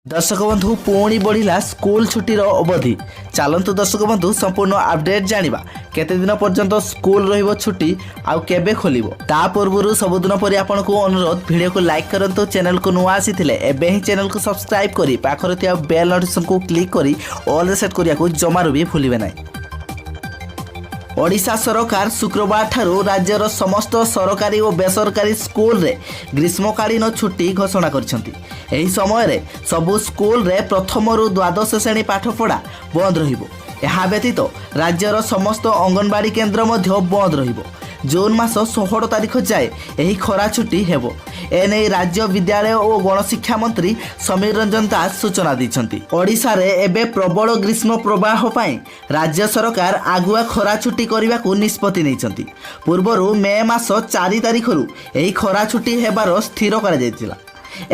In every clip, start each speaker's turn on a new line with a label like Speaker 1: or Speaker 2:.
Speaker 1: ଦର୍ଶକ ବନ୍ଧୁ, ପୁଣି ବଢ଼ିଲା ସ୍କୁଲ ଛୁଟିର ଅବଧି। ଚାଲନ୍ତୁ ଦର୍ଶକ ବନ୍ଧୁ, ସମ୍ପୂର୍ଣ୍ଣ ଅପଡେଟ୍ ଜାଣିବା, କେତେ ଦିନ ପର୍ଯ୍ୟନ୍ତ ସ୍କୁଲ ରହିବ ଛୁଟି ଆଉ କେବେ ଖୋଲିବ। ତା ପୂର୍ବରୁ ସବୁଦିନ ପରି ଆପଣଙ୍କୁ ଅନୁରୋଧ, ଭିଡ଼ିଓକୁ ଲାଇକ୍ କରନ୍ତୁ। ଚ୍ୟାନେଲକୁ ନୂଆ ଆସିଥିଲେ ଏବେ ହିଁ ଚ୍ୟାନେଲକୁ ସବସ୍କ୍ରାଇବ୍ କରି ପାଖରେ ଥିବା ବେଲ୍ ନୋଟିଫିକେସନକୁ କ୍ଲିକ୍ କରି ଅଲ୍ରେ ସେଟ୍ କରିବାକୁ ଜମାରୁ ବି ଭୁଲିବେ ନାହିଁ। ଓଡ଼ିଶା ସରକାର ଶୁକ୍ରବାର ଠାରୁ ରାଜ୍ୟର ସମସ୍ତ ସରକାରୀ ଓ ବେସରକାରୀ ସ୍କୁଲରେ ଗ୍ରୀଷ୍ମକାଳୀନ ଛୁଟି ଘୋଷଣା କରିଛନ୍ତି। ଏହି ସମୟରେ ସବୁ ସ୍କୁଲରେ ପ୍ରଥମରୁ ଦ୍ୱାଦଶ ଶ୍ରେଣୀ ପାଠପଢ଼ା ବନ୍ଦ ରହିବ। ଏହା ବ୍ୟତୀତ ରାଜ୍ୟର ସମସ୍ତ ଅଙ୍ଗନବାଡ଼ି କେନ୍ଦ୍ର ମଧ୍ୟ ବନ୍ଦ ରହିବ। ଜୁନ୍ ମାସ 16 ତାରିଖ ଯାଏ ଏହି ଖରା ଛୁଟି ହେବ। ଏନେଇ ରାଜ୍ୟ ବିଦ୍ୟାଳୟ ଓ ଗଣଶିକ୍ଷା ମନ୍ତ୍ରୀ ସମୀର ରଞ୍ଜନ ଦାସ ସୂଚନା ଦେଇଛନ୍ତି। ଓଡ଼ିଶାରେ ଏବେ ପ୍ରବଳ ଗ୍ରୀଷ୍ମ ପ୍ରବାହ ପାଇଁ ରାଜ୍ୟ ସରକାର ଆଗୁଆ ଖରା ଛୁଟି କରିବାକୁ ନିଷ୍ପତ୍ତି ନେଇଛନ୍ତି। ପୂର୍ବରୁ ମେ ମାସ 4 ତାରିଖରୁ ଏହି ଖରା ଛୁଟି ହେବାର ସ୍ଥିର କରାଯାଇଥିଲା।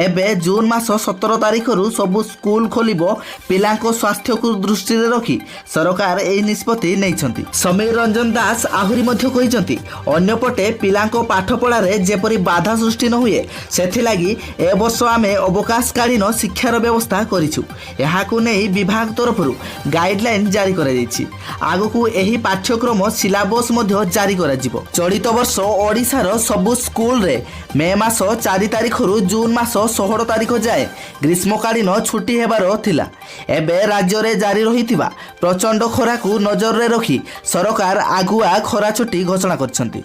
Speaker 1: ଏବେ ଜୁନ୍ ମାସ 17 ତାରିଖରୁ ସବୁ ସ୍କୁଲ ଖୋଲିବ। ପିଲାଙ୍କ ସ୍ୱାସ୍ଥ୍ୟକୁ ଦୃଷ୍ଟିରେ ରଖି ସରକାର ଏହି ନିଷ୍ପତ୍ତି ନେଇଛନ୍ତି। ସମୀର ରଞ୍ଜନ ଦାସ ଆହୁରି ମଧ୍ୟ କହିଛନ୍ତି, ଅନ୍ୟପଟେ ପିଲାଙ୍କ ପାଠପଢ଼ାରେ ଯେପରି ବାଧା ସୃଷ୍ଟି ନ ହୁଏ, ସେଥିଲାଗି ଏ ବର୍ଷ ଆମେ ଅବକାଶକାଳୀନ ଶିକ୍ଷାର ବ୍ୟବସ୍ଥା କରିଛୁ। ଏହାକୁ ନେଇ ବିଭାଗ ତରଫରୁ ଗାଇଡଲାଇନ୍ ଜାରି କରାଯାଇଛି। ଆଗକୁ ଏହି ପାଠ୍ୟକ୍ରମ ସିଲାବସ୍ ମଧ୍ୟ ଜାରି କରାଯିବ। ଚଳିତ ବର୍ଷ ଓଡ଼ିଶାର ସବୁ ସ୍କୁଲରେ ମେ ମାସ 4 ତାରିଖରୁ ଜୁନ୍ ମାସ 16 ତାରିଖ ଯାଏ ଗ୍ରୀଷ୍ମକାଳୀନ ଛୁଟି ହେବାର ଥିଲା। ଏବେ ରାଜ୍ୟରେ ଜାରି ରହିଥିବା ପ୍ରଚଣ୍ଡ ଖରାକୁ ନଜରରେ ରଖି ସରକାର ଆଗୁଆ ଖରା ଛୁଟି ଘୋଷଣା କରିଛନ୍ତି।